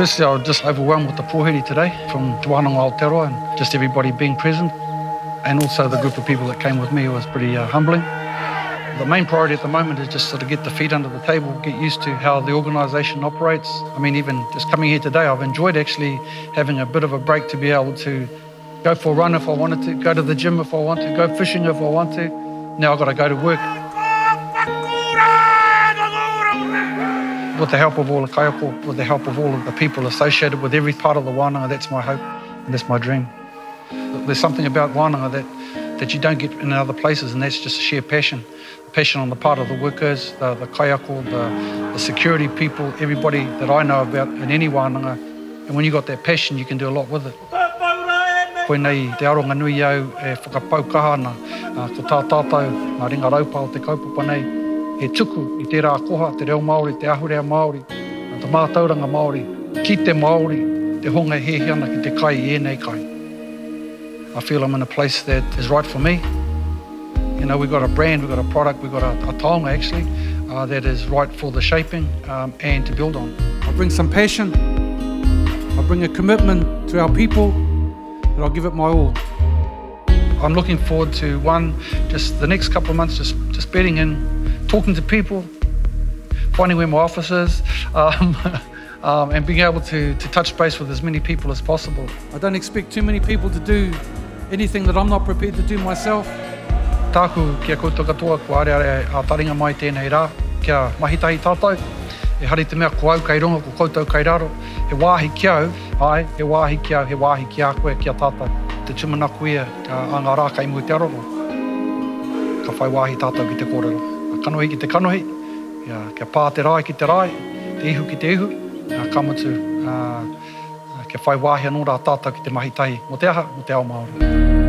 Firstly, I was just overwhelmed with the pōhiri today from Te Wānanga o Aotearoa and just everybody being present. And also the group of people that came with me was pretty uh, humbling. The main priority at the moment is just sort of get the feet under the table, get used to how the organisation operates. I mean, even just coming here today, I've enjoyed actually having a bit of a break to be able to go for a run if I wanted to, go to the gym if I want to, go fishing if I want to. Now I've got to go to work. With the help of all the kaiako, with the help of all of the people associated with every part of the wānanga, that's my hope and that's my dream. There's something about wānanga that, that you don't get in other places, and that's just a sheer passion. Passion on the part of the workers, the, the kaiako, the, the security people, everybody that I know about in any wānanga. And when you got that passion, you can do a lot with it. Koinei te aronga nui au e whakapau kaha ana, ko tā tātou, ngā ringa raupa o te kaupapa nei, he tuku i tērā koha, te reo Māori, te ahurea Māori, te mātauranga Māori, ki te Māori, te hunga e hiahia ana ki te kai i ēnei kai. I feel I'm in a place that is right for me. You know, we've got a brand, we've got a product, we've got a, a taonga actually, uh, that is right for the shaping um, and to build on. I bring some passion, I bring a commitment to our people, and I'll give it my all. I'm looking forward to one, just the next couple of months, just, just bedding in, talking to people, finding where my office is, um, um, and being able to, to touch base with as many people as possible. I don't expect too many people to do anything that I'm not prepared to do myself. Tāku ki a koutou katoa, kua areare a taringa mai tēnei rā, kia mahi tahi tātou. Ehara i te mea ko au kei runga, ko koutou kei raro. He wāhi ki au, āe, he wāhi ki au, he wāhi ki a koe, ki a tātou. Te tūmanako ia a ngā rā kei mua i te aroaro. Ka whai wāhi tātou ki te kōrero. Kanohi ki te kanohi, kia pā te rae ki te rae, te ihu ki te ihu, ka mutu, kia whai wāhi anō rā tātou ki te mahi tahi mō te aha, mō te ao Māori.